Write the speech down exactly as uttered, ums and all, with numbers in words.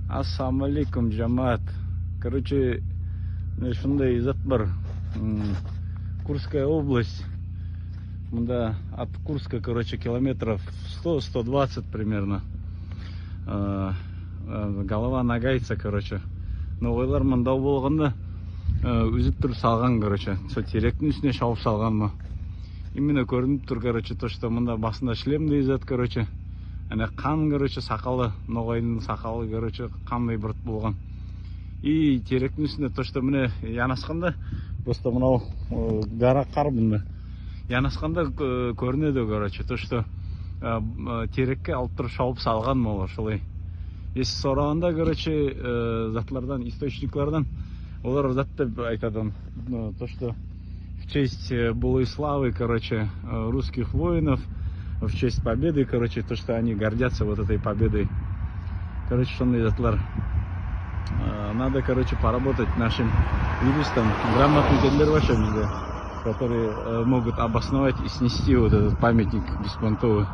Ассаламу алейкум, джамаат. Короче, мине шундай зат бар. М, Курская область. Мунда от Курска, короче, километров сто, сто двадцать примерно. Э, э, голова нагайца, короче. Ногайлар мунда болганда, э, уьзип турып салган, короче. Сол теректинъ уьстине шавып салган ма. Именно коьринип тур, короче, то, что мунда басында шлемдей зат, короче. Ана кан, короче, сакалы, ногайдынъ сакалы, короче, кандай бир болган. И теректинъ уьстинде то, что мине янасканда, просто мынав, э, гара кар мунда. Янасканда, э, коьринеди, короче, то, что, э, м, э, терекке алып турып шавып салган ма олар, солай. Если сораганда, короче, э, затлардан, источниклардан, олар зат деп айтады, ну, то, что в честь, э, былой славы, короче, э, русских воинов, в честь победы, короче, то, что они гордятся вот этой победой. Короче, шундай затлар. Э, надо, короче, поработать нашим юристам. Грамотный кишлер бар ше бизде, которые, э, могут обосновать и снести вот этот памятник беспонтовый.